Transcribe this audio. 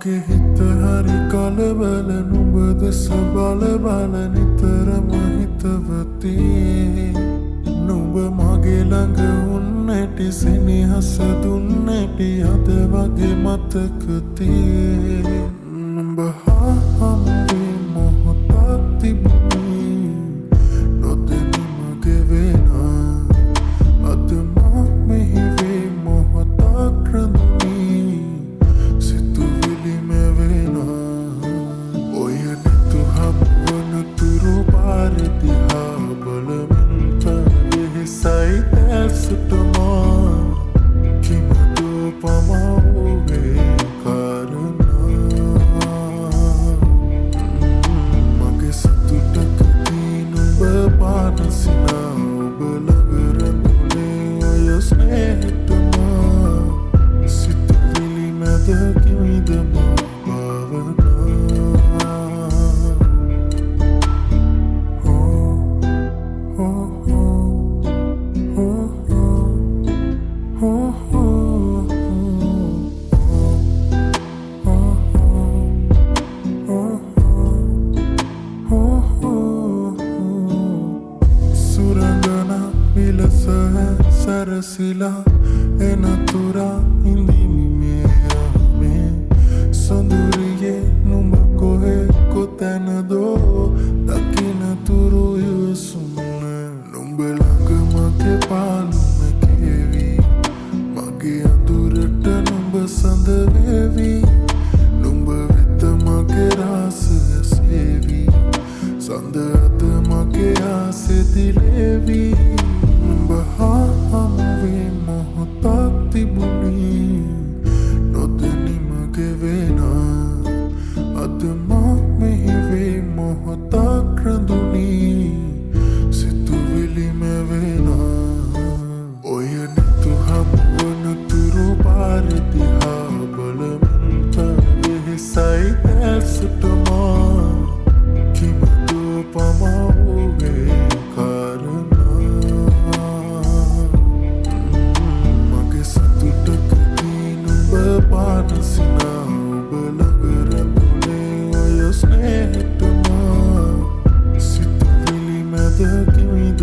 මගේ හිත හරි කලබල නුඹ දෙස බල බල නිතරම හිතවතී. නුඹ මගේ ළඟ උන්නැටි සෙනෙහස දුන්නැටි අද වගේ මතක තියේ. නුඹ හා හමුවී මොහොතක් තිබුණේ නොදැනීම ගෙවෙනා. අද මා මෙහි වේ මොහොතක් රඳුනී සිතුවිලි මැවෙනා. ඔය නිතු හමුවන තුරු පාර දිහා බලමින් වෙහෙසයි දැසට මා කිමදෝ පමා වූවේ කාරණා. මගේ සතුටකදී නුඹ පාන සිනා ඔබ ළඟ රඳුනේ ඔය ස්නේහෙට මා සිතුවිලි මැද කිමිද මා භාවනා. හෝ හෝ හෝ හෝ හෝ හෝ හෝ හෝ හෝ. සුරංගනා විලස සැරසිලා එන තුරා ඉඳිමි මේ යාමේ. සොඳුරියේ නුඹ කොහේ කොතැනදෝ දකින තුරු ඉවසුන්න. නුඹ ළඟ මගේ පාළුම කියවි, මගේ අඳුරට නුඹ සඳ වේවි. නුඹ වෙත මගේ රාසය සේවි, සඳ අද මගේ ආසෙ දිලේවි. නුඹ හා හමුවී මොහොතක් තිබුණේ නොදැනීම ගෙවෙනා. අද මා මෙහි වේ මොහොතක් රඳුනී සිතුවිලි මැවෙනා. ඔය නිතු හමුවන තුරු පාර දිහා බලමින් වෙහෙසයි දැසට මා කිමදෝ පමා වූවේ කාරණා. මගේ සතුටකදී නුඹ පාන සිනා ඔබ ළඟ රඳුනේ ඔය ස්නේහෙට මා සිතුවිලි මැද කිමිද